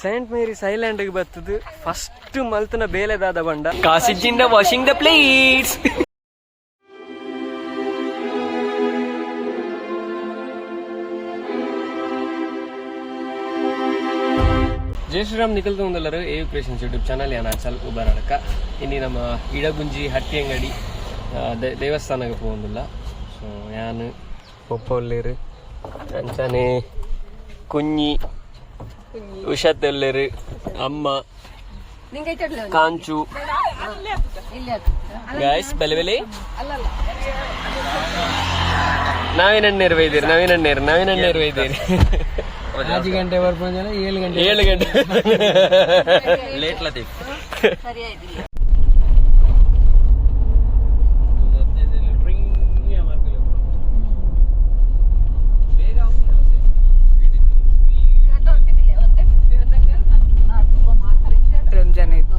Saint Mary's Island ಬತ್ತದು first ಮಲ್ತನ ಬೇಲೆ ದಾದ ಬಂಡ ಕಾಸಿಜ್ಜಿಂದ washing the plates. Jai Shriram. Nikhil ತೊಂದಲ್ಲರು ಎ ಕ್ರಿಯೇಷನ್ಸ್ ಯೂಟ್ಯೂಬ್ ಚಾನಲ್. ಯಾನ್ ಅಚಲ್ ಉಬರಡಕ. ಇನಿ ನಮ್ಮ ಇಡಗುಂಜಿ ಹಟ್ಟಿಯಂಗಡಿ ದೇವಸ್ಥಾನಕ್ಕೆ ಪೋವೊಂದುಲ್ಲ. ಸೊ ಯಾನ್ ಪೊಪ್ಪ ಉಲ್ಲೇರು, ಅಂಚನೆ ಕುഞ്ഞಿ ಉಷತ್ತೆಲ್ಲೇರು, ಅಮ್ಮ, ಕಾಂಚು. ಗಾಯ್ಸ್, ಬೆಲೆ ಬೆಲೆ ನಾವೇನಣ್ಣೇರು ವೈದ್ಯರು, ನವೀನಣ್ಣೇರು, ನವೀನಣ್ಣೇರು ವೈದ್ಯರು. 5 ಗಂಟೆ ಬರ್ಬೋದು, 7 ಗಂಟೆ. 7 ಗಂಟೆ. ಲೇಟ್ ಲತೀಫ್. ರಂಜಾನ್ ಇತ್ತು.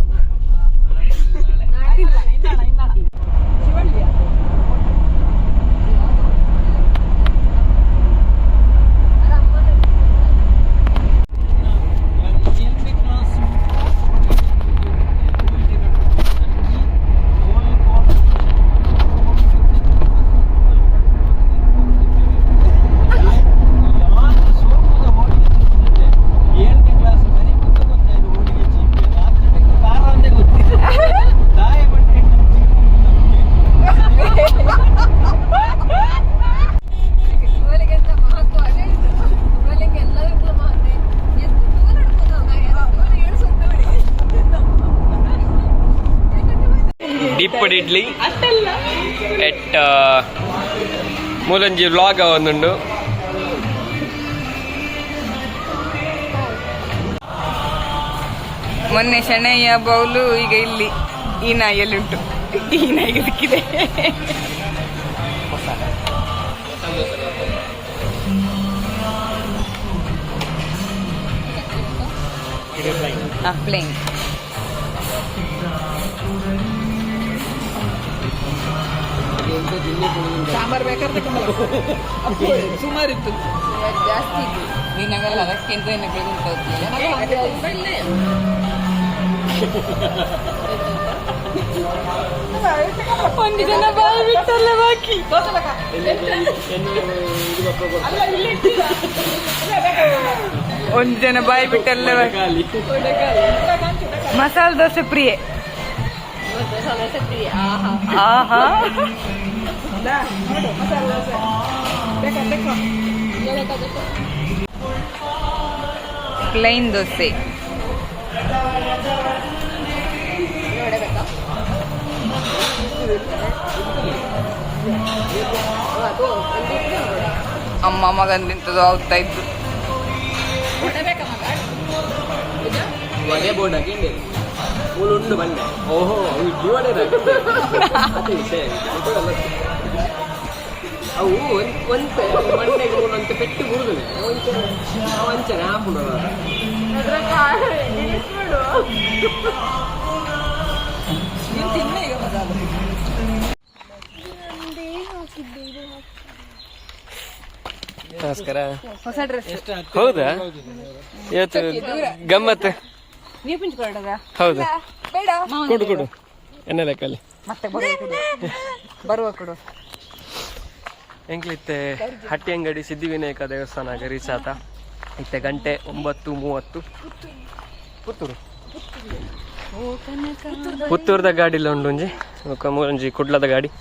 ಡಿಪ್ಪಡ್ ಇಡ್ಲಿ ಎಟ್ ಮೂಲಂಜಿ ವ್ಲಾಗ್ ಒಂದುಂಡು. ಮೊನ್ನೆ ಶೆಣೆಯ ಬೌಲು ಈಗ ಇಲ್ಲಿ ಈ ನಾಯಿಯಲ್ಲಿ ಉಂಟು. ಈ ನಾಯಿಗೆ ಸಿಕ್ಕಿದೆ. ಪ್ಲೇನ್. ಸಾಂಬಾರ್ ಬೇಕಾದ್ರೆ ಸುಮಾರಿತ್ತು. ಜಾಸ್ತಿ ಇತ್ತು ನಿನಗಲ್ಲ, ಅದಕ್ಕಿಂತ ಇನ್ನು. ಒಂದು ಜನ ಬಾಯಿ ಬಿಟ್ಟಲ್ಲ ಬಾಕಿ. ಒಂದು ಜನ ಬಾಯಿ ಬಿಟ್ಟಲ್ಲ ಬಾಕಿ. ಮಸಾಲೆ ದೋಸೆ ಪ್ರಿಯೆ. ಆಹಾ. ಪ್ಲೈನ್ ದೋಸೆ. ಅಮ್ಮ ಮಗಂದಿಂತದ್ದು ಆಗ್ತಾ ಇದ್ದು. ವಡೆ ಬೋರ್ಡ್ ಹಾಕಿಂಡೆ ಉಂಡು ಬಂಡೆ. ಓಹೋ, ಇಡ್ಲಿ ವಡೆ. ಅದೇ ವಿಷಯ. ಅವು ಒಂತೆ ಮಂಡೆಗೆ ಒಂತೆ ಪೆಟ್ಟು ಬುರುದಿಲ್ಲ, ಒಂಚೆ ಅಂಚನೆ ಆಪುಂಡು. ನೀನು ತಿನ್ನ ಈಗ ಮಸಾಲೆ. ನಮಸ್ಕಾರ. ಹೊಸ ಡ್ರೆಸ್. ಹೌದಾ? ಇವತ್ತು ಗಮ್ಮತ್ತು. ನೀವು ಪಿಂಚ್ಕೊಳ್ಳೋದ? ಹೌದು. ಬೇಡ. ಕೊಡು ಕೊಡು, ಎನ್ನ ಲೆಕ್ಕಲ್ಲಿ. ಮತ್ತೆ ಬರುವ ಕೊಡು, ಬರುವ ಕೊಡು. ಎಂಕ್ಲಿತ್ತೆ ಹಟ್ಟಿಯಂಗಡಿ ಸಿದ್ಧಿವಿನಾಯಕ ದೇವಸ್ಥಾನ ರೀಚ್ ಆತ. ಇತ್ತೆ ಗಂಟೆ 9:30. ಪುತ್ತೂರು, ಪುತ್ತೂರ್ದ ಗಾಡಿಲ ಉಂಡು ಒಂಜಿ, ಬೊಕ್ಕ ಒಂಜಿ ಕುಡ್ಲದ ಗಾಡಿ.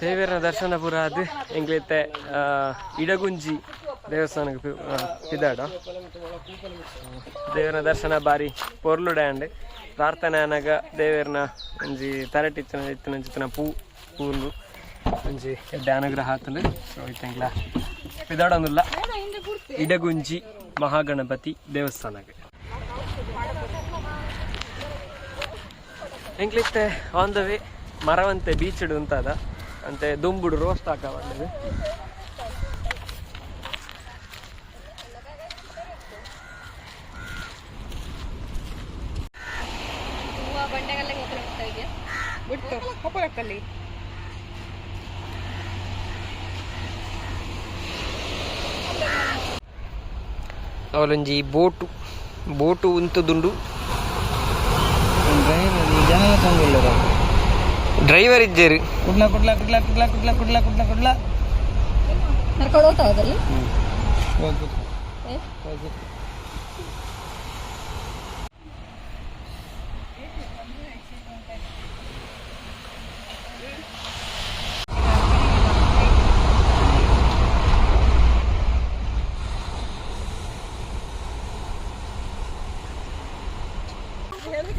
ದೇವರ ದರ್ಶನ ಪೂರ ಅದು ಎಂಕ್ಲಿತ್ತೆ ಇಡಗುಂಜಿ ದೇವಸ್ಥಾನಕ್ಕೆ ಪಿದಾಡ. ದೇವರ ದರ್ಶನ ಬಾರಿ ಪೊರ್ಲುಡೆ ಅಂಡ್ ಪ್ರಾರ್ಥನೆ ಅನಗ ದೇವರನ ಒಂಜಿ ತರಟಿತ್ತಿನ ಇತ್ತಿನ ಚಿತ್ತಿನ ಪೂ ಪೂರ್ಲು ಒಂಜಿ ಎಡ್ಡೆ ಅನುಗ್ರಹ ಆತಂಡು. ಸೊ ಇತ್ತೆಂಗ್ಲ ಪಿದಾಡೊಂದುಲ್ಲ ಇಡಗುಂಜಿ ಮಹಾಗಣಪತಿ ದೇವಸ್ಥಾನಕ್ಕೆ. ಎಂಕ್ಲಿತ್ತೆ ಆನ್ the way Maravanthe beach ಉಂತಾದ. ಅಂಚೆ ದುಂಬುಡು ರೋಸ್ಟ್ ಹಾಕವಂಡದು. ಬಿಟ್ಟು ಹೊಪ್ಪಲಕ್ಕಲ್ಲಿ. ಅವಲೊಂಜಿ ಬೋಟು ಬೋಟು ಉಂತುದುಂಡು. ಜನಲ ತಂಗಿಲ್ಲ. ಡ್ರೈವರ್ ಇಜ್ಜೇರು. ಕುಡ್ಲ ಕುಡ್ಲ ಕುಡ್ಲ ಕುಡ್ಲ ಕುಡ್ಲ ಕುಡ್ಲ ಕುಡ್ಲ ಕುಡ್ಲ. ನಡ್ಕೊಂಡು ಹೋಗ್ತಾ ಅದರಲ್ಲಿ.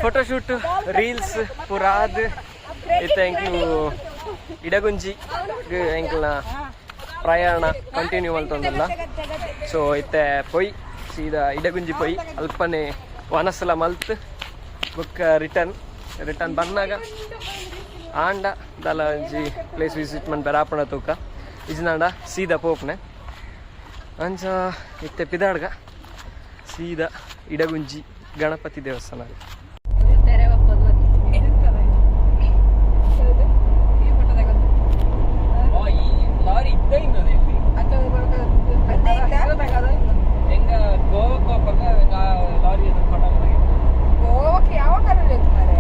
ಫೋಟೋಶೂಟ್ ರೀಲ್ಸ್ ಪೂರ ಆದ್ ಇತ್ತೆ ಎಂಕ್ಲು ಇಡಗುಂಜಿ ಎಂಕ್ಲ್ನ ಪ್ರಯಾಣ ಕಂಟಿನ್ಯೂ ಮಲ್ತೊಂದುಲ್ಲ. ಸೊ ಇತ್ತೆ ಪೊಯ್ ಸೀದಾ ಇಡಗುಂಜಿ ಪೊಯ್ ಅಲ್ಪನೆ ವನಸಲ ಮಲ್ತ್ ಬೊಕ್ಕ ರಿಟರ್ನ್ ರಿಟರ್ನ್ ಬನ್ನಾಗ ಆಂಡ ದಾಲ ಒಂಜಿ ಪ್ಲೇಸ್ ವಿಸಿಟ್ ಮನ್ಪೆರ ಆಪುಣ ತೂಕ. ಇಜ್ನಾಂಡ ಸೀದಾ ಪೋಪುನೆ. ಅಂಚ ಇತ್ತೆ ಪಿದಾಡ್ಗ ಸೀದಾ ಇಡಗುಂಜಿ ಗಣಪತಿ ದೇವಸ್ಥಾನ. ಲಾರಿ ಇದ್ದ ಇಲ್ಲಿ ಹೆಂಗ ಗೋವಾಕ್ಕೆ ಹೋಗುವಾಗ ಲಾರಿ ಫೋಟೋ. ಗೋವಾಕ್ಕೆ ಯಾವ ಕಾರಣ ಮಾರ್ರೆ?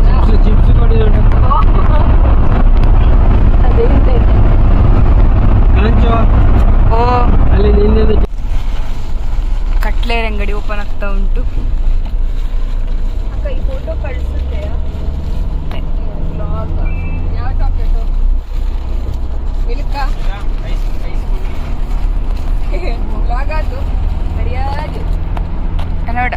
ಚಿಪ್ಸ್ ಚಿಪ್ಸ್ ಕೊಡಿ. ಕಾಂಚೋ. ಓ. ಅಲ್ಲಿ ನಿನ್ನೆ. ಕಟ್ಲೇರ್ ಅಂಗಡಿ ಓಪನ್ ಆಗ್ತಾ ಉಂಟು. ಅಕ್ಕ, ಈ ಫೋಟೋ ಕಳಿಸುತ್ತೆ. ಯಾವ ಚಾಕ್ಲೇಟು? ಮಿಲ್ಕಾ? ಬ್ಲಾಗ್ ಅದು ಸರಿಯಾಗಿ ಕನ್ನಡ.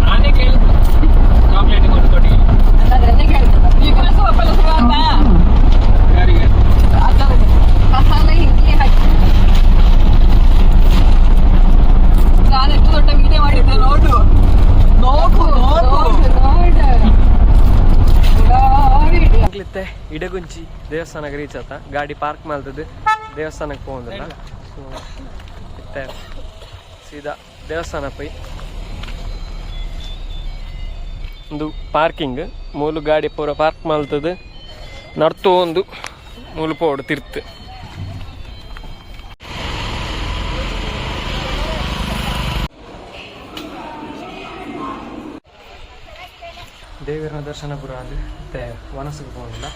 ನಾನೇ ಕೇಳಿದ್ದು ಚಾಕ್ಲೇಟ್ ಕೊಟ್ಟು ಕೊಡಿ. ನಾನು ಎಷ್ಟು ದೊಡ್ಡ ವಿಡಿಯೋ ಮಾಡಿದ್ದೆ ನೋಡು ನೋಡು ನೋಡು. ಇತ್ತೆ ಇಡಗುಂಜಿ ದೇವಸ್ಥಾನಕ್ಕೆ ರೀಚ್ ಆತ. ಗಾಡಿ ಪಾರ್ಕ್ ಮಲ್ತದ್ದು ದೇವಸ್ಥಾನಕ್ಕೆ ಹೋಗಂದಿಲ್ಲ. ಸೊ ಇತ್ತೆ ಸೀದಾ ದೇವಸ್ಥಾನ ಪೋಯ್. ಒಂದು ಪಾರ್ಕಿಂಗ್ ಮೂಲು ಗಾಡಿ ಪೂರ ಪಾರ್ಕ್ ಮಲ್ತದ್ದು ನಡ್ತು ಒಂದು ಮೂಲು ಪೋಡು ತಿರ್ತು. ದೇವರನ ದರ್ಶನ ಪುರ ಅಂದ್ ಮತ್ತೆ ವನಸ್ಸಿಗೆ ಪೋಂಡಿಲ್ಲ.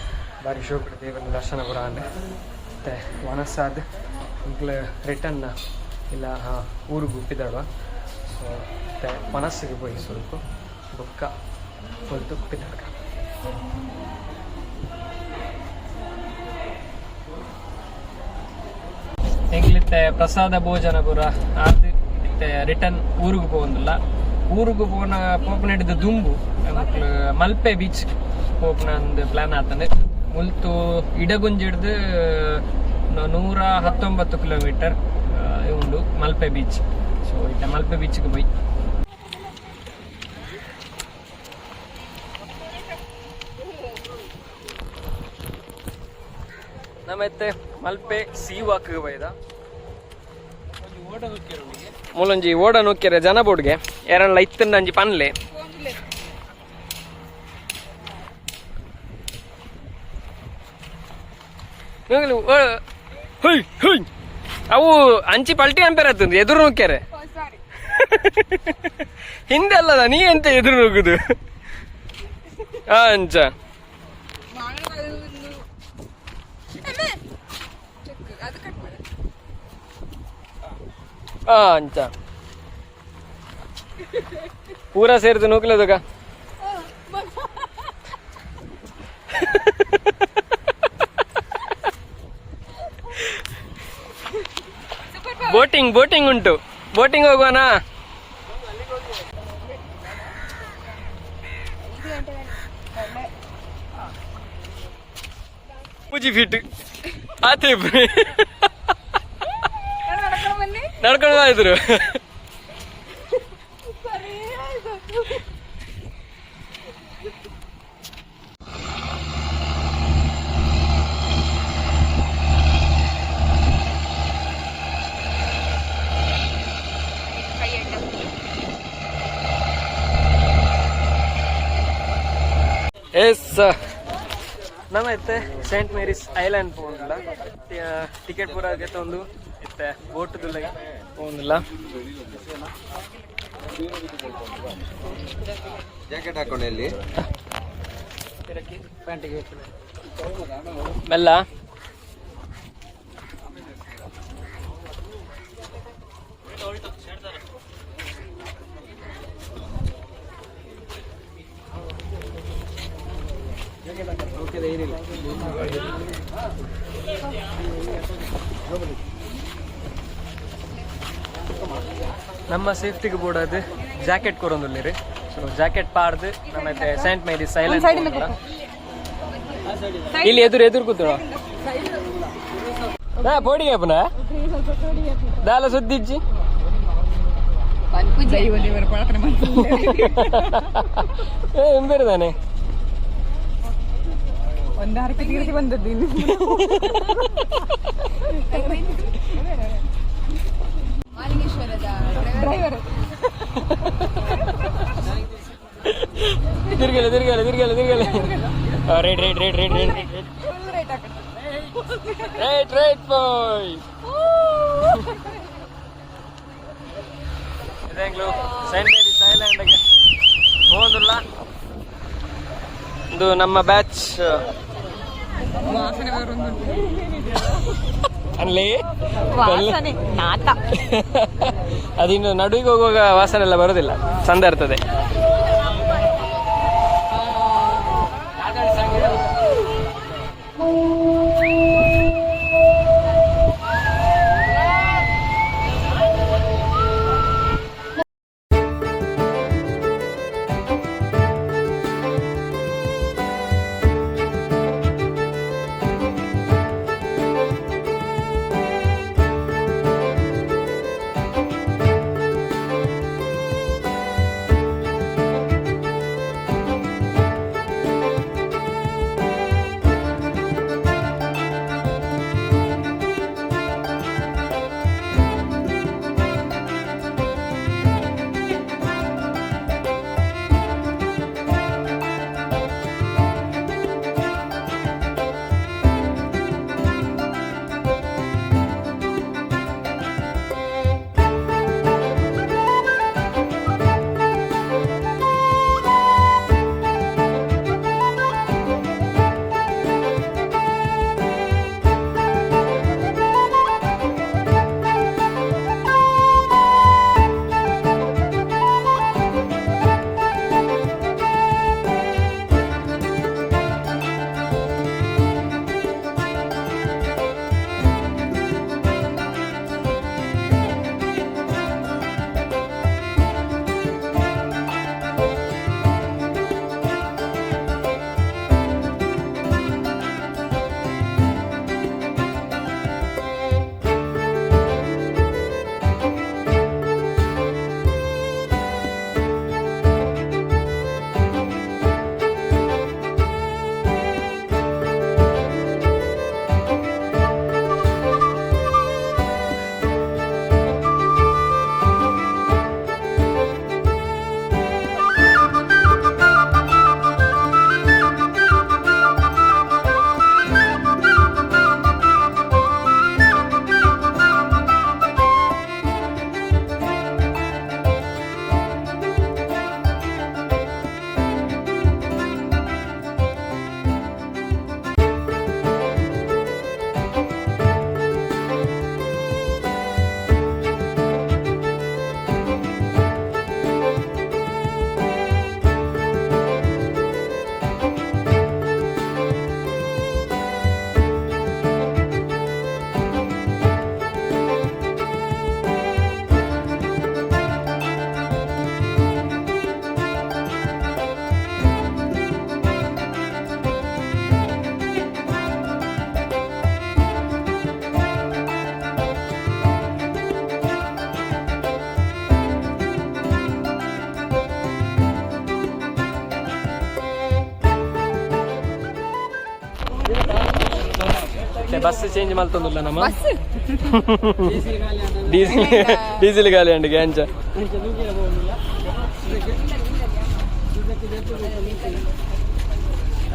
ಬಾರಿ ಶೋಕುಡು ದೇವರನ ದರ್ಶನ ಪುರ ಅಂದ್ ಮತ್ತೆ ವನಸ್ಸಾದ್ ಎಂಕ್ಲ ರಿಟರ್ನ್ ಇಲ್ಲ ಊರಿಗೆ ಪಿದಡ್ವ. ಸೊ ಮತ್ತೆ ವನಸ್ಸಿಗೆ ಪೋಯಿ ಸ್ವಲ್ಪ ಬೊಕ್ಕ ಹೊಲ್ತು ಪಿದಡ್ಕ. ಎಂಕ್ಲಿತ್ತೆ ಪ್ರಸಾದ ಭೋಜನ ಪೂರ ಆದ್ ಇತ್ತೆ ರಿಟರ್ನ್ ಊರಿಗೆ ಪೋವೊಂದುಲ್ಲ. ಊರಿಗೆ ಪೋನ ಪೋಪುನ ಹಿಡಿದು ದುಂಬು ಎಂಕ್ಲು ಮಲ್ಪೆ ಬೀಚ್ ಪೋಪುನ ಒಂದು ಪ್ಲಾನ್ ಆತಂದೆ. ಮುಲ್ತು ಇಡಗುಂಜಿ ಹಿಡ್ದು 119 ಕಿಲೋಮೀಟರ್ ಉಂಡು ಮಲ್ಪೆ ಬೀಚ್. ಸೊ ಇತ್ತೆ ಮಲ್ಪೆ ಬೀಚ್ಗೆ ಪೋಯಿ. ನಮ್ಮ ಇತ್ತೆ ಮಲ್ಪೆ ಸೀ ವಾಕ್ ಬೈದ. ಮೂಲೊಂಜಿ ಓಡ ನೋಕ್ಯರೆ ಜನ ಬೋಡ್ಗೆ ಏರನ್ಲ ಇತ್ತಂಡ ಅಂಜಿ ಪನ್ಲೆ. ನೋಗಲು, ಓ, ಹುಯ್ ಹುಯ್. ಅವು ಅಂಚಿ ಪಲ್ಟಿ ಅಂಪೇರತ್ತಂದು ಎದುರು ನೋಕ್ಯಾರೆ. ಹಿಂದೆ ಅಲ್ಲದ, ನೀ ಎಂತ ಎದುರು ನುಗ್ಗುದು? ಅಂಚ. ಅದು ಕಟ್ ಮಾಡ. ಅಂಚ ಪೂರ ಸೇರಿದು ನೂಕಲದಗ. ಬೋಟಿಂಗ್, ಬೋಟಿಂಗ್ ಉಂಟು. ಬೋಟಿಂಗ್ ಹೋಗುವನಾ? ಪೂಜಿ ಫೀಟ್ ಆತೆ. ಬನ್ನಿ. ನಡ್ಕೊಂಡು ಇದ್ರು. ಕೈ ಅಡ್ಡ. ಎಸ್, ನಮ್ಮ ಇತ್ತೆ ಸೆಂಟ್ ಮೇರಿಸ್ ಐಲ್ಯಾಂಡ್ ಪೋಂದಿಲ್ಲ. ಟಿಕೆಟ್ ಪೂರ ಗೆತ್ತೊಂದು ಇತ್ತೆ ಬೋಟ್ ದುಲ್ಲ ಪೋಂದಿಲ್ಲ. ಜಾಕೆಟ್ ಹಾಕೊಂಡು ಎಲ್ಲಿ? ಮೆಲ್ಲ. ನಮ್ಮ ಸೇಫ್ಟಿಗೆ ಬೋರ್ಡ್ ಅದು ಜಾಕೆಟ್ ಕೊರೊಂದುಲ್ಲೇರಿ. ಸೊ ಜಾಕೆಟ್ ಪಾಡ್ದು ನಮ್ಮ ಸೆಂಟ್ ಮೇರಿಸ್ ಐಲ್ಯಾಂಡ್. ಇಲ್ಲಿ ಎದುರು ಎದುರು ಕೂತು ಪೋಡಿಗೆ ಅಪ್ಪನ ದಾಲ ಸುದ್ದಿಜ್ಜಿ. ಏ, ಎಂಬೇರಿದಾನೆ. ಒಂದು ಹರಕೆ ತೀರಿಸಿ ಬಂದದ್ದು ಇನ್ನು. ಡ್ರೈವರ್. ತಿರ್ಗಲೆ ತಿರ್ಗಲೆ ತಿರ್ಗಲೆ ತಿರ್ಗಲೆ. Right, right, right, right, right. Full right ಹಾಕಿ. Right, right bye. ಇದೇಂಗ್ಲು ಸೈಂಟ್ ಮೇರಿಸ್ ಐಲ್ಯಾಂಡ್ ಹೋಗುದಿಲ್ಲ. ಇದು ನಮ್ಮ ಬ್ಯಾಚ್. ವಾಸನೆ ಬರುದುಂಟು. ಅಲ್ಲಿ ವಾಸನೆ ನಾತ. ಅದಿನ್ನು ನಡುವಿಗೆ ಹೋಗುವಾಗ ವಾಸನೆ ಎಲ್ಲ ಬರುದಿಲ್ಲ, ಚಂದ ಇರ್ತದೆ. ಬಸ್ ಚೇಂಜ್ ಮಲ್ತೊಂದುಲ್ಲ ನಮ್ಮ. ಬಸ್. ಡೀಸೆಲ್, ಡೀಸೆಲ್ ಖಾಲಿ ಅಂಡ್ ಗ್ಯಾಂಚ. ಅಂಚ ನೂಕಿರ ಹೋಗಲಿಲ್ಲ. ಇದಕ್ಕೆ ಇದಕ್ಕೆ ಇದಕ್ಕೆ.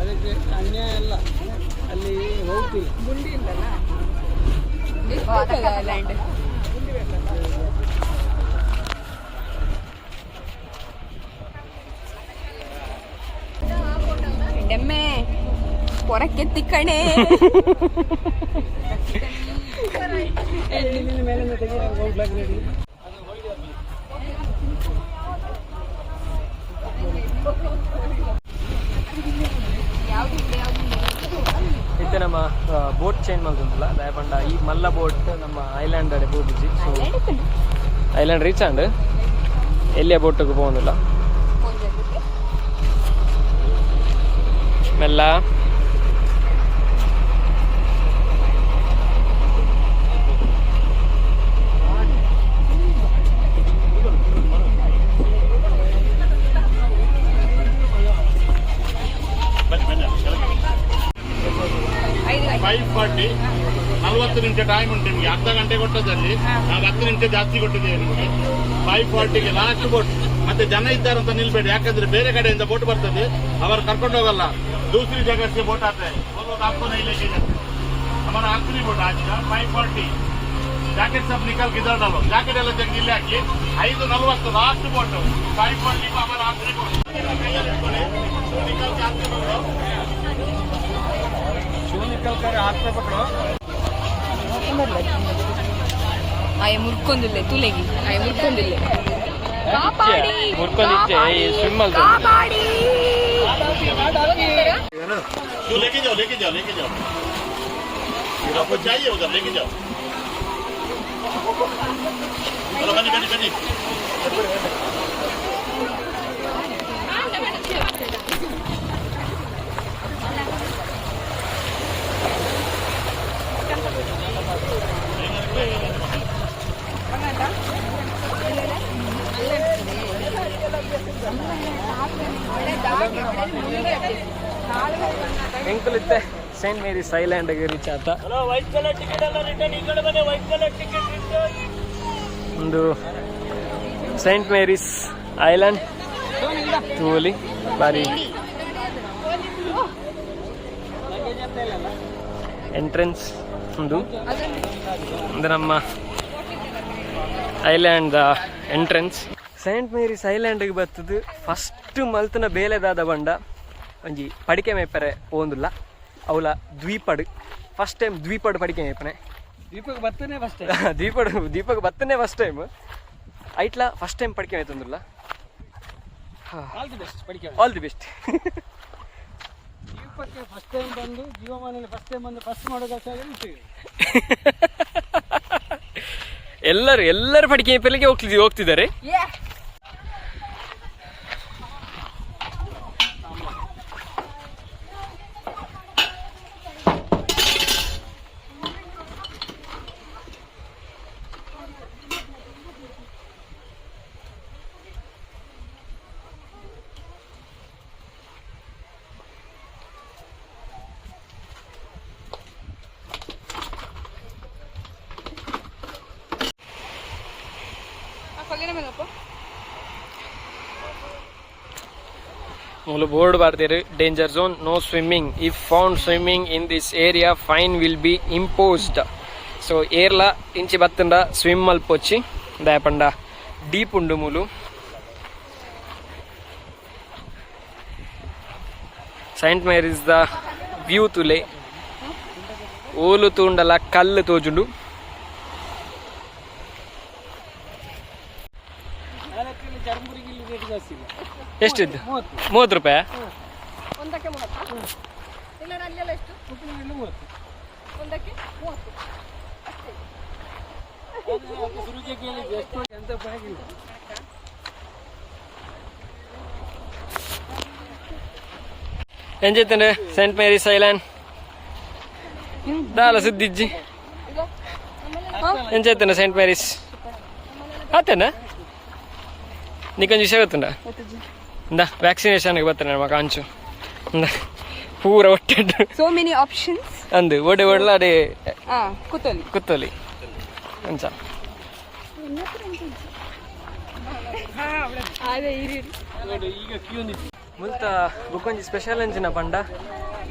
ಅದಕ್ಕೆ ಅನ್ಯಾಯ ಅಲ್ಲ, ಅಲ್ಲಿ ಹೋಗ್ತಿಲ್ಲ. ಗುಂಡಿ ಉಂಟಲ್ಲ, ಲ್ಯಾಂಡ್. ಡೆಮ್ಮೆ ಹೊರಕ್ಕೆ ಕಣೆ. ಇಲ್ಲಿಂದ ಮೇಲಿಂದ ತೆಗೀರಿ, ಹೋಗ್ಲಾಕ್ ರೆಡಿ. ಇತ್ತೆ ನಮ್ಮ ಬೋಟ್ ಚೇಂಜ್ ಮಲ್ತೊಂದುಲ್ಲ. ದಾಯೆ ಪಂಡ ಈ ಮಲ್ಲ ಬೋಟ್ ನಮ್ಮ ಐಲ್ಯಾಂಡ್ ಅಡೆ ಪೋಪುಜಿ. ಸೊ ಐಲ್ಯಾಂಡ್ ರೀಚ್ ಆಂಡ್, ಎಲ್ಲಿಯ ಬೋಟ್ಗೆ ಪೋವೊಂದುಲ್ಲ. ಮೆಲ್ಲ. 5:40, 40 ನಿಮಿಷ ಟೈಮ್ ಉಂಟು ನಿಮಗೆ. ಅರ್ಧ ಗಂಟೆ ಕೊಟ್ಟದಲ್ಲಿ ನಾವು 10 ನಿಮಿಷ ಜಾಸ್ತಿ ಕೊಟ್ಟಿದ್ದೇವೆ ನಿಮಗೆ. 5:40ಗೆ ಲಾಸ್ಟ್ ಬೋಟ್. ಮತ್ತೆ ಜನ ಇದ್ದಾರೆ ಅಂತ ನಿಲ್ಬೇಡಿ, ಯಾಕಂದ್ರೆ ಬೇರೆ ಕಡೆಯಿಂದ ಬೋಟ್ ಬರ್ತದೆ, ಅವರು ಕರ್ಕೊಂಡು ಹೋಗಲ್ಲ. दूसरी जगह से बोट आता है, वो लोग आपको नहीं लेके जाते। हमारा आखिरी बोट आज का 5:40। ಜಾಕೆಟ್ सब निकाल के इधर डालो। ಜಾಕೆಟ್ ಎಲ್ಲ ತೆಗೆದು ಇಲ್ಲಿ ಹಾಕಿ. 5:40 last boat. 5:40 हमारा आखिरी बोट. ಕೈಯಲ್ಲಿ ಇಟ್ಕೊಳ್ಳಿ. शू निकाल के हाथ में पकड़ो. शू निकल कर हाथ में पकड़ो. ಆಯ ಮುರ್ಕೊಂದಿಲ್ಲ ತುಲೆಗಿ, ಆಯ ಮುರ್ಕೊಂದಿಲ್ಲ. ಕಾಪಾಡಿ. ಮುರ್ಕೊಂದಿಜ್ಜೆ, ಈ swim ಮಲ್ತೊಂದಿಲ್ಲ. ಕಾಪಾಡಿ. शू लेके जाओ, लेके जाओ, लेके जाओ. आपको चाहिए उधर लेके जाओ. चलो, बनी बनी बनी. ಎಂಕುಲಿತ್ತೆ ಸೈಂಟ್ ಮೇರಿಸ್ ಐಲ್ಯಾಂಡ್ ರೀಚ್ ಆತ. ವೈಟ್ ಕಲರ್ ಟಿಕೆಟ್ ಎಲ್ಲ ರಿಟರ್ನ್, ಈ ಕಡೆ ಬನ್ನಿ. White colour ticket return. ಒಂದು ಸೈಂಟ್ ಮೇರಿಸ್ ಐಲ್ಯಾಂಡ್ ತೂಲಿ ಬಾರಿ ಎಂಟ್ರೆನ್ಸ್ ಒಂದು. ಒಂದು ನಮ್ಮ ಐಲ್ಯಾಂಡ್ ಎಂಟ್ರೆನ್ಸ್. ಸೈಂಟ್ ಮೇರಿಸ್ ಐಲ್ಯಾಂಡ್ಗೆ ಬರ್ತದೆ. ಫಸ್ಟ್ ಮಲ್ತನ ಬೇಲೆದಾದ ಬಂಡ ಒಂಜಿ ಪಡಿಕೆ ಮೇಪರೆ ಪೋಂದುಲ್ಲ. ಅವಲ ದ್ವೀಪಡ್ ಫಸ್ಟ್ ಟೈಮ್ ದ್ವೀಪಡ್ ಪಡಿಕೆ ಮೇಪನೆ. ದೀಪಕ್ ಬರ್ತಾನೆ ಫಸ್ಟ್. ದ್ವೀಪಡ್, ದೀಪಕ್ ಬತ್ತನೆ ಫಸ್ಟ್ ಟೈಮ್. ಐಟ್ಲ ಫಸ್ಟ್ ಟೈಮ್ ಪಡಿಕೆ ಮೇತೊಂದುಲ್ಲ. All the best ಪಡಿಕೆ. All the best. ದೀಪಕ್ಕೆ ಫಸ್ಟ್ ಟೈಮ್ ಬಂದು, ಜೀವಮಾನಲ್ಲಿ ಫಸ್ಟ್ ಟೈಮ್ ಬಂದು ಫಸ್ಟ್ ಮಾಡೋ ಕೆಲಸ ಆಗಿದೆ. ಎಲ್ಲರೂ ಎಲ್ಲರೂ ಪಡಿಕೆ ಮೇಪಲಿಕ್ಕೆ ಹೋಗ್ತಿದ್ದಾರೆ. ಮೂಲು ಬೋರ್ಡ್ ಬರ್ದಿರು, "Danger zone, no swimming. If found swimming in this area, fine will be imposed." So ಏರ್ಲ ಇಂಚಿ ಬತ್ತಂಡ ಸ್ವಿಮ್ ಮಲ್ಪೊಚ್ಚಿ, ದಾಯಪಂಡ ಡೀಪ್ ಉಂಡು ಮೂಲು. Saint Mary's the view ತುಲೆ. ಓಲು ತೂಂಡಲ ಕಲ್ಲು ತೋಜುಂಡು. ಚರ್ಮುರಿಗೆ ಇಲ್ಲಿ ರೇಟ್ ಜಾಸ್ತಿ ಇಲ್ಲ. ಎಷ್ಟಿದ್ದು? 30. 30 ರೂಪಾಯಿ. ಒಂದಕ್ಕೆ 30? ಇಲ್ಲ, ಅಲ್ಲೆಲ್ಲ ಎಷ್ಟು? ಉಪ್ಪಿನಲ್ಲಿ 30. ಒಂದಕ್ಕೆ 30. ಅದು ಸುರುಗೆ ಕೇಳಿದ್ದು ಎಷ್ಟು ಎಂತ ಉಪಯೋಗ ಇಲ್ಲ. ಎಂಚೈತಂಡೆ ಸೈಂಟ್ ಮೇರೀಸ್ ಐಲ್ಯಾಂಡ್? ದಾಲ ಸುದ್ದಿಜ್ಜಿ. ಎಂಚೈತಂಡೆ ಸೈಂಟ್ ಮೇರೀಸ್? ಆತೇನ ನಿಕೊಂಜಿ ವಿಷಯ ಗೊತ್ತುಂಡ? ಇಂದ, ವ್ಯಾಕ್ಸಿನೇಷನ್ಗೆ ಬರ್ತಾನೆ ನಮ್ಮ ಕಾಂಚು. ಇಂದ, ಪೂರ ಒಟ್ಟೆಡ್. ಸೋ ಮೆನಿ ಆಪ್ಷನ್ಸ್. ಅಂದು ಒಡೆ ಒಡ್ಲ ಅಡೆ. ಹಾ, ಕೂತೊಲಿ. ಕುತ್ತೊಲಿ ಅಂಚ. ಅದೇ ಇರಿ. ಮುಲ್ತ ಬುಕ್ಕೊಂಜಿ ಸ್ಪೆಷಲ್ ಅಂಚಿನ ಪಂಡ,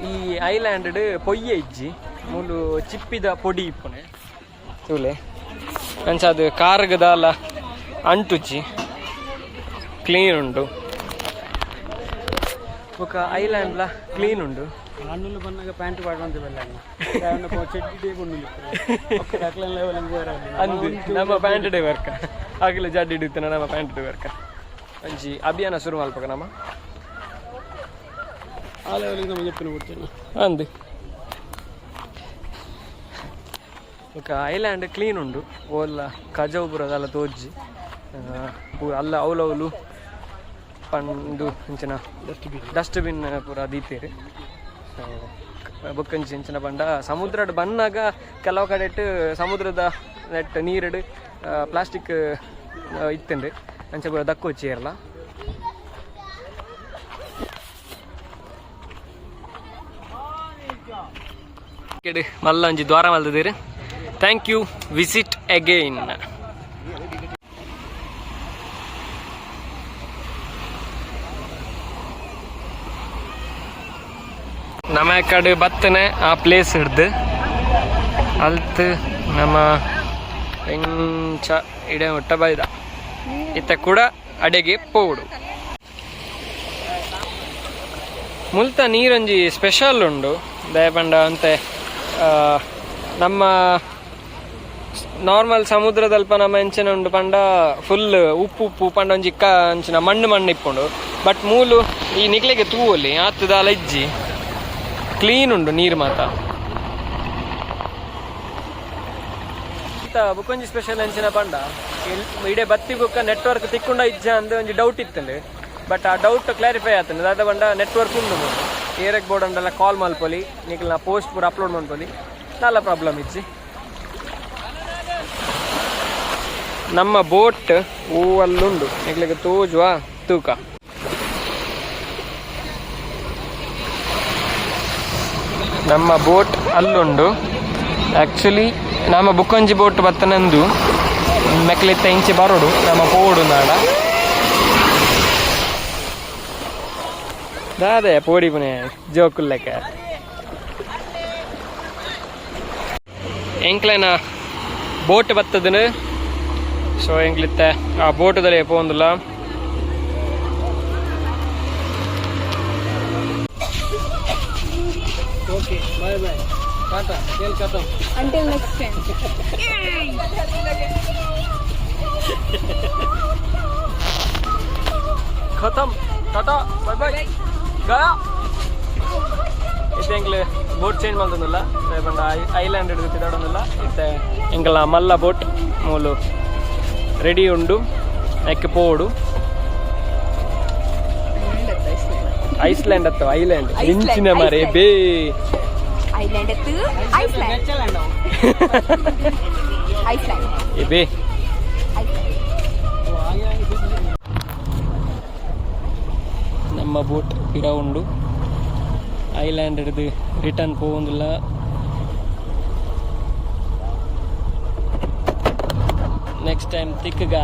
ಈ ಐಲ್ಯಾಂಡ್ ಪೊಯ್ಯೆ ಇಜ್ಜಿ, ಮೂಲು ಚಿಪ್ಪಿದ ಪೊಡಿ ಇಪ್ಪುನೆ ತೂಲೆ. ಅಂಚ ಅದು ಕಾರ್ಗದಾಲ ಅಂಟುಜ್ಜಿ, ಕ್ಲೀನ್ ಉಂಡು. ಬೊಕ ಐಲ್ಯಾಂಡ್ಲ ಕ್ಲೀನ್ ಉಂಡು. ಕಣ್ಣುಲು ಬಂದಾಗ ಪ್ಯಾಂಟ್ ಪಾಡುವಂತ ಬೆಲ್ಲ. ಅಂದು ನಮ್ಮ ಪ್ಯಾಂಟ್ ಡೇ ವರ್ಕ ಆಗಿಲ್ಲ, ಜಡ್ಡಿ ಹಿಡಿತಾನೆ ನಮ್ಮ ಪ್ಯಾಂಟ್ ಡೇ ವರ್ಕ. ಅಂಚಿ ಅಭಿಯಾನ ಶುರು ಮಲ್ಪಕ ನಮ್ಮ. ಆ ಲೆವೆಲ್ಗೆ ನಮ್ಮ ಜಪ್ಪಿನ ಕೊಡ್ತೇನೆ. ಅಂದು ಬೊಕ ಐಲ್ಯಾಂಡ್ ಕ್ಲೀನ್ ಉಂಡು. ಓಲ್ಲ ಕಜವು ಪೂರ ತೋಜ್ಜಿ. ಪೂರ ಅಲ್ಲ ಅವಲವಲು ಪಂಡು ಇಂಚಿನ ಡಸ್ಟ್ಬಿನ್ ಪೂರ ದೀತೇರು. ಸೊ ಬೊಕ್ಕಂಚಿ ಇಂಚಿನ ಪಂಡ, ಸಮುದ್ರಡ್ ಬನ್ನಾಗ ಕೆಲವು ಕಡೆಟ್ ಸಮುದ್ರದ ನೆಟ್ ನೀರುಡು ಪ್ಲಾಸ್ಟಿಕ್ ಇತ್ತುಂಡು. ಅಂಚ ಪೂರ ದಕ್ಕೋಚಿ ಇರಲ್ಲ. ಮಲ್ಲ ಒಂಜಿ ದ್ವಾರ ಮಲ್ದಿದ್ದೀರಿ. Thank you, visit again. ನಮ್ಮ ಕಡೆ ಬತ್ತನೆ ಆ ಪ್ಲೇಸ್ ಹಿಡ್ದು ಅಲ್ತ್ ನಮ್ಮ ಎಂಚ ಇಡೆ ಮುಟ್ಟ ಬೈದ. ಇತ್ತ ಕೂಡ ಅಡೆಗೆ ಪೋಡು. ಮುಲ್ತ ನೀರೊಂಜಿ ಸ್ಪೆಷಲ್ ಉಂಡು. ದಯಪಂಡ ಅಂತೆ ನಮ್ಮ ನಾರ್ಮಲ್ ಸಮುದ್ರದಲ್ಪ ನಮ್ಮ ಎಂಚಿನ ಉಂಡು ಪಂಡ, ಫುಲ್ ಉಪ್ಪು ಉಪ್ಪು ಪಂಡ ಒಂಜಿ ಕ ಅಂಚಿನ ಮಣ್ಣು ಮಣ್ಣು ಇಪ್ಪುಂಡು. ಬಟ್ ಮೂಲು ಈ ನಿಕ್ಲೆಗೆ ತೂವೊಲಿ, ಆತದಾಲ ಇಜ್ಜಿ, ಕ್ಲೀನ್ ಉಂಡು ನೀರು ಮಾತ. ಬುಕ್ಕೊಂಜಿ ಸ್ಪೆಷಲ್ ಎಂಚಿನ ಪಂಡ, ಇಡೆ ಬತ್ತಿ ಬುಕ್ಕ ನೆಟ್ವರ್ಕ್ ತಿಕ್ಕೊಂಡ ಇಜ್ಜ ಅಂದ್ ಒಂಜಿ ಡೌಟ್ ಇತ್ತಂಡು. ಬಟ್ ಆ ಡೌಟ್ ಕ್ಲಾರಿಫೈ ಆತಂಡು. ದಾದ ಪಂಡ, ನೆಟ್ವರ್ಕ್ ಉಂಡು. ಮೂಲು ಏರೆಗ್ ಬೋರ್ಡ್ ಅಂಡಲ ಕಾಲ್ ಮಲ್ಪೊಲಿ, ನಿಕ್ಲ್ನ ಪೋಸ್ಟ್ ಪೂರ ಅಪ್ಲೋಡ್ ಮಲ್ಪೊಲಿ, ದಾಲ ಪ್ರಾಬ್ಲಮ್ ಇಜ್ಜಿ. ನಮ್ಮ ಬೋಟ್ ಹೂವಲ್ಲುಂಡು, ನಿಕ್ಲೆಗ್ ತೋಜುವ ತೂಕ. ನಮ್ಮ ಬೋಟ್ ಅಲ್ಲುಂಡು. ಆ್ಯಕ್ಚುಲಿ ನಮ್ಮ ಬುಕ್ಕೊಂಜಿ ಬೋಟ್ ಬತ್ತನಂದು ಮೆಕ್ಲಿತ್ತ ಇಂಚೆ ಬರೋಡು, ನಮ್ಮ ಪೋಡು ನಾಡ ದಾದೆ ಪೋಡಿ ಪುನೆ ಜೋಕುಲ್ಲೆಕ್ಕ. ಎಂಕ್ಲೆನ ಬೋಟ್ ಬತ್ತದನು. ಸೊ ಎಂಕ್ಲಿತ್ತ ಆ ಬೋಟದಲ್ಲಿ ಪೋಂದುಲ್ಲ. ಓಕೆ, ಬಾಯ್ ಬಾಯ್, ಟಾಟಾ, ಖೇಲ್ ಖತಮ್. Until next time. ಖತಮ್, ಟಾಟಾ, ಬಾಯ್ ಬಾಯ್, ಗಯಾ. ಇತ್ತೆ ಎಂಕ್ಲೆ ಬೋಟ್ ಚೇಂಜ್ ಮಲ್ತೊಂದುಲ್ಲ. ಪಂಡ ಐಲ್ಯಾಂಡ್ ಹಿಡಿದು ತಿದಾಡೊಂದುಲ್ಲ. ಇತ್ತೆ ಎಂಕಲ್ನ ಮಲ್ಲ ಬೋಟ್ ಮೂಲು ರೆಡಿ ಉಂಡು, ನೆಕ್ ಪೋಡು. ಐಸ್ಲ್ಯಾಂಡ್ ಅತ್ತ ಐಲ್ಯಾಂಡ್. ಐಸ್ಲ್ಯಾಂಡ್, ಇಂಚಿನ ಮರೆ. ಐಸ್ಲ್ಯಾಂಡ್. ಬೇ. ಐಲ್ಯಾಂಡ್ ಅತ್ತು, ಐಸ್ಲ್ಯಾಂಡ್, ಐಸ್ಲ್ಯಾಂಡ್. ಏ ಬೇ. ಐಸ್ಲ್ಯಾಂಡ್. ನಮ್ಮ ಬೋಟ್ ಪಿರ ಉಂಡು. ಐಲ್ಯಾಂಡ್ ಹಿಡಿದು ರಿಟರ್ನ್ ಪೋವೊಂದುಲ್ಲ. ನೆಕ್ಸ್ಟ್ ಟೈಮ್ ತಿಕ್ಕಗ.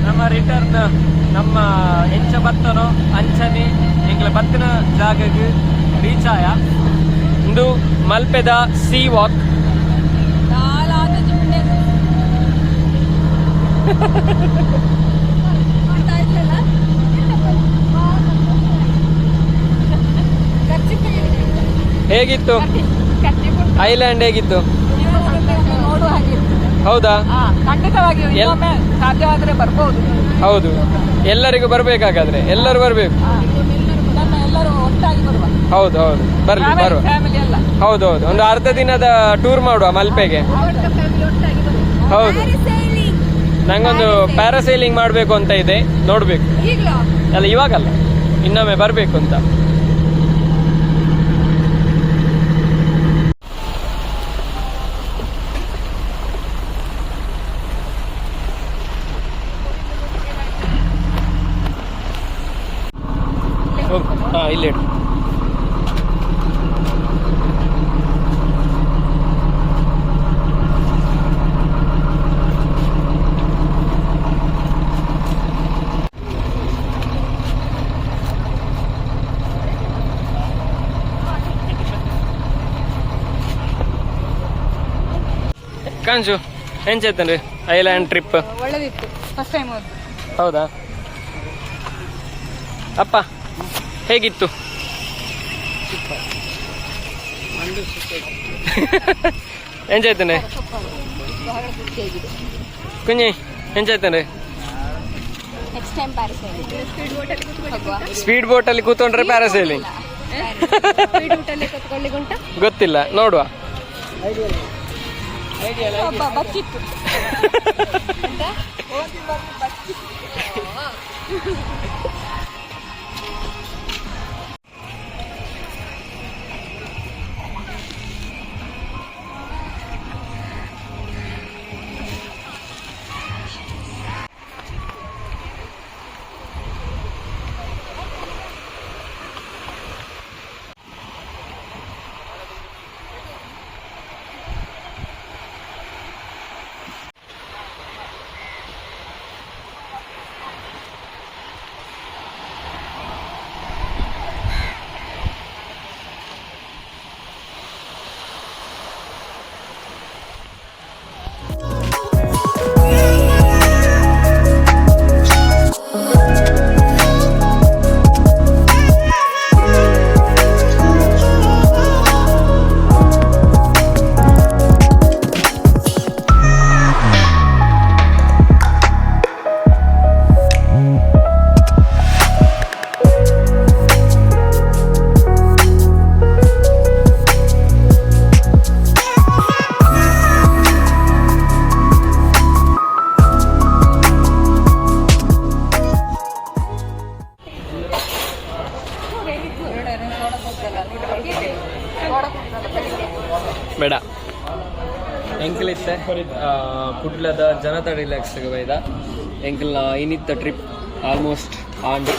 ನಮ್ಮ ರಿಟರ್ನ್ ನಮ್ಮ ಎಂಚ ಬತ್ತನೋ ಅಂಚನೆ ಎಂಗ್ಲ ಬತ್ತಿನ ಜಾಗಗ್ ರೀಚ್ ಆಯ. ಇಂದು ಮಲ್ಪೆದ ಸೀ ವಾಕ್. ಹೇಗಿತ್ತು ಐಲ್ಯಾಂಡ್? ಹೇಗಿತ್ತು? ನೋಡುವ ಹಾಗೆ. ಹೌದಾ? ಖಂಡಿತವಾಗಿಯೂ ಇನ್ನೊಮ್ಮೆ ಸಾಧ್ಯವಾದರೆ ಬರ್ಬೋದು. ಹೌದು, ಎಲ್ಲರಿಗೂ ಬರ್ಬೇಕಾಗಾದ್ರೆ ಎಲ್ಲರೂ ಬರ್ಬೇಕು. ನಮ್ಮ ಎಲ್ಲರೂ ಒಟ್ಟಾಗಿ ಬರುವ. ಹೌದು ಹೌದು, ಬರ್ಲಿ, ಬರುವ. ಫ್ಯಾಮಿಲಿ ಎಲ್ಲ. ಹೌದು ಹೌದು, ಒಂದು ಅರ್ಧ ದಿನದ ಟೂರ್ ಮಾಡುವ ಮಲ್ಪೆಗೆ. ಹೌದು, ನಂಗೊಂದು ಪ್ಯಾರಾಸೈಲಿಂಗ್ ಮಾಡಬೇಕು ಅಂತ ಇದೆ, ನೋಡ್ಬೇಕು. ಈಗಲೂ? ಅಲ್ಲ, ಇವಾಗಲ್ಲ, ಇನ್ನೊಮ್ಮೆ ಬರಬೇಕು ಅಂತ. ಹೋಗು. ಹಾ, ಇಲ್ಲಿ ಇಡು. ಕಾಂಜು, ಎಂಚೈತನ್ರಿ ಐಲ್ಯಾಂಡ್ ಟ್ರಿಪ್? ಒಳ್ಳೆದಿತ್ತು, ಫಸ್ಟ್ ಟೈಮ್ ಹೋದ್ದು. ಹೌದಾ? ಅಪ್ಪ, ಹೇಗಿತ್ತು? ಎಂಜಾಯ್ತಾನೆ ಕುഞ്ഞಿ, ಎಂಜಾಯ್ತಾನೆ? ನೆಕ್ಸ್ಟ್ ಟೈಮ್ ಪ್ಯಾರಾಸೈಲಿಂಗ್ ಹೋಗುವ. ಸ್ಪೀಡ್ ಬೋಟ್ ಅಲ್ಲಿ ಕೂತ್ಕೊಂಡ್ರೆ ಪ್ಯಾರಾಸೈಲಿಂಗ್. ಸ್ಪೀಡ್ ಬೋಟಲ್ಲಿ ಕೂತ್ಕೊಳ್ಳಿಕ್ಕೆ ಉಂಟಾ? ಗೊತ್ತಿಲ್ಲ, ನೋಡುವ. ಒಬ್ಬ ಬಚ್ಚಿತ್ತು. ಬೇಡ. ಎಂಕಲ್ ಇತ್ತೆ ಕುಡ್ಲದ ಜನತಾ ರಿಲ್ಯಾಕ್ಸ್ ಬೈದ. ಎಂಕಲ್ನ ಇನ್ನಿತ್ತ ಟ್ರಿಪ್ ಆಲ್ಮೋಸ್ಟ್ ಆಂಡ್.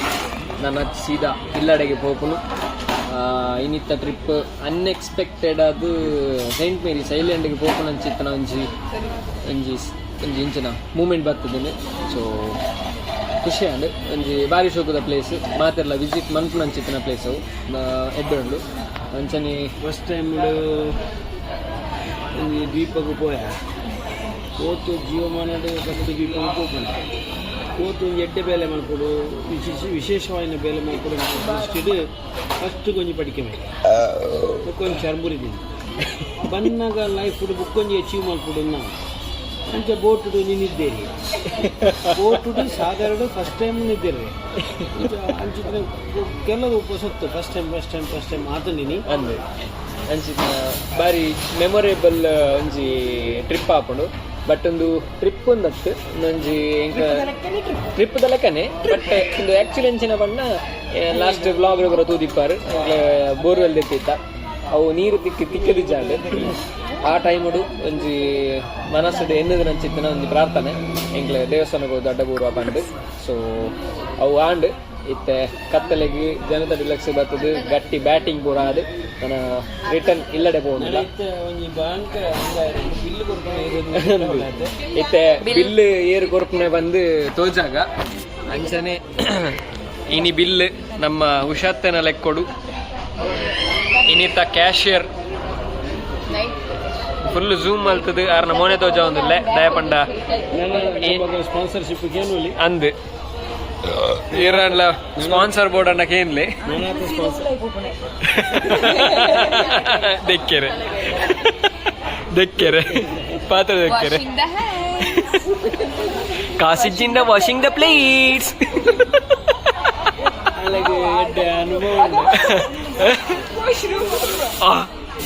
ನನ್ನ ಸೀದಾ ಇಲ್ಲಡೆಗೆ ಪೋಪುನು. ಇನ್ನಿತ್ತ ಟ್ರಿಪ್ ಅನ್ಎಕ್ಸ್ಪೆಕ್ಟೆಡ್. ಅದು ಸೈಂಟ್ ಮೇರೀಸ್ ಐಲ್ಯಾಂಡ್ಗೆ ಪೋಪುನ ಅಂಚಿತ್ತನ ಒಂಜಿ ಒಂಜಿ ಒಂಜಿ ಇಂಚಿನ ಮೂಮೆಂಟ್ ಬರ್ತದೆ. ಸೊ ಖುಷಿ ಆಂಡ್. ಒಂಜಿ ಬಾರಿ ಶೋಕುದ ಪ್ಲೇಸ್, ಮಾತೆರ್ಲ ವಿಸಿಟ್ ಮನ್ಪುನ ಅಂಚಿತ್ತಿನ ಪ್ಲೇಸ್ ಅವು. ಎಡ್ಡೆ ಉಂಡು ಅಂಚನೆ. ಫಸ್ಟ್ ಟೈಮ್ ಒಂಜಿ ದ್ವೀಪಗ್ ಪೋಯ. ಪೋತು ಜೀವಮಾನಡ್ ಫಸ್ಟ್ ದ್ವೀಪಗ್ ಪೋಪುಂಡು. ಪೋತು ಒಂಜಿ ಎಡ್ಡೆ ಬೇಲೆ ಮಲ್ಪೊಡು, ವಿಶೇಷ ವಿಶೇಷವಾಯಿನ ಬೇಲೆ ಮಲ್ಪೊಡು ದೃಷ್ಟಿಡ್ ಫಸ್ಟ್ ಒಂಜಿ ಪಡಿಕೆ ಮೇಲೆ ಬೊಕ್ಕೊಂಜಿ ಚರ್ಮುರಿ ತಿಂದು ಬನ್ನಗ ಲೈಫ್ ಬೊಕ್ಕೊಂಜಿ ಅಚೀವ್ ಮಲ್ಪೊಡು. ಅಂಚ ಬೋಟುಡು ಒಂಜಿ ನಿದ್ದೇರಿ, ಬೋಟುಡು ಸಾಧಾರಣ ಫಸ್ಟ್ ಟೈಮ್ ನಿದ್ದೇರಿ. ಅಂಚಿನ ಕೆಲವು ಸತ್ತು first time, first time, first time ಆತಂದಿನಿ. ಅಂದ್ ಅಂಚಿನ ಬಾರಿ ಮೆಮೊರೇಬಲ್ ಒಂಜಿ ಟ್ರಿಪ್ ಆಪುಂಡು. ಬಟ್ ಒಂದು ಟ್ರಿಪ್ ಒಂದತ್ತು ಒಂಜಿ ಟ್ರಿಪ್ ದ ಲೆಕ್ಕನೆ. ಬಟ್ ಒಂದು ಆಕ್ಚುಲಿ ಅಂಚಿನ ಬಣ್ಣ ಲಾಸ್ಟ್ ವ್ಲಾಗ್ ಪೂರ ತೂದಿಪ್ಪಾರು, ಬೋರ್ವೆಲ್ ದೆತ್ತಿತ್ತ, ಅವು ನೀರು ತಿಕ್ಕಿ ತಿಕ್ಕದಿಜ್ಜಾಂಡ್. ಆ ಟೈಮುಡು ಒಂಜಿ ಮನಸ್ಸುಡು ಎನ್ನುದು ನಂಚಿತ್ತಿನ ಒಂಜಿ ಪ್ರಾರ್ಥನೆ, ಎಂಕ್ಲೆ ದೇವಸ್ಥಾನಕ್ಕೆ ದೊಡ್ಡ ಪಂಡ್. ಸೊ ಅವು ಆಂಡ್. ಇತ್ತೆ ಕತ್ತಲೆಗ್ ಜನತಾ ಡಿಲಕ್ಸ್ ಬರ್ತದೆ. ಗಟ್ಟಿ ಬ್ಯಾಟಿಂಗ್ ಪೂರ ಆದ್ ನನ್ನ ರಿಟರ್ನ್ ಇಲ್ಲಡೆ ಪೋವೊಂದುಲ್ಲ. ಇತ್ತೆ ಒಂಜಿ ಭಯಂಕರ ಬಿಲ್ ಕೊಡ್ಕೊಂಡು. ಇತ್ತೆ ಬಿಲ್ ಏರು ಕೊರ್ಪುನೆ ಬಂದು ತೋಜಾಗ. ಅಂಚನೆ ಇನಿ ಬಿಲ್ ನಮ್ಮ ಉಷಾತ್ತನ ಲೆಕ್ಕೊಡು. ಇನ್ನಿತ್ತ ಕ್ಯಾಶಿಯರ್. ಫುಲ್ ಝೂಮ್ ಮಲ್ತದು ಆರ್ನ ಮೋನೆ ತೋಜ ಒಂದುಲ್ಲೆ ದಯಪಂಡ. ಸ್ಪಾನ್ಸರ್ಶಿಪ್ ಕೇನುಲಿ. ಅಂದ್ ಈರನ್ಲ ಸ್ಪಾನ್ಸರ್ ಬೋರ್ಡ್ ಅನ್ನ ಕೇನ್ಲಿ. ನಾನಾತ ಸ್ಪಾನ್ಸರ್. ದೆಕ್ಕೆರೆ ದೆಕ್ಕೆರೆ ಪಾತ್ರ ದೆಕ್ಕೆರೆ. Washing the hands. ಕಾಸಿಜ್ಜಿಂದ washing the plates. ಅಲ್ಲಗೆ ಎಡ್ಡೆ ಅನುಭವ ಉಂಡು.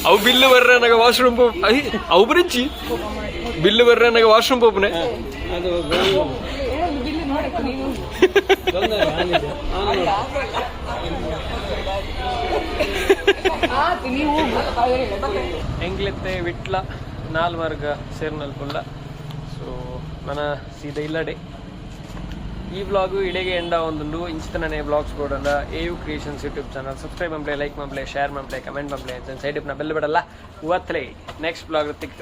ಅವು ಬಿಲ್ಲು ಬರ್ರ ನಾಗ ವಾಶ್ರೂಮ್ ಪೋ ಅವು ಬ್ರಿಜ್ಜಿ ಬಿಲ್ಲು ಬರ್ರ ನಾಗ ವಾಶ್ರೂಮ್ ಪೋಪುನೆ. ಅದು ತೊಂದರೆ ಆನಿದೆ ಆನು. ಆತು ನೀವು. ಎಂಗ್ಲೆತ್ತೆ ವಿಟ್ಲ ನಾಲ್ ವರ್ಗ ಸೇರ್ನಲ್ ಪುಲ್ಲ. ಸೊ ನನ್ನ ಸೀದಾ ಇಲ್ಲಡೆ ಈ ವ್ಲಾಗು ಇಡೆಗೆ ಎಂಡ ಒಂದುಂಡು. ಇಂಚಿತನೇ ವ್ಲಾಗ್ಸ್ ಬೋಡಂಡ A U creations YouTube channel subscribe ಮಂಪ್ಲೆ, like ಮಂಪ್ಲೆ, share ಮಂಪ್ಲೆ, comment ಮಂಪ್ಲೆ, ಸೈಡ್ ನ ಬೆಲ್ ಬಿಡಲ್ಲ ಒತ್ತಲೆ. Next vlog ತಿಕ್ಕ.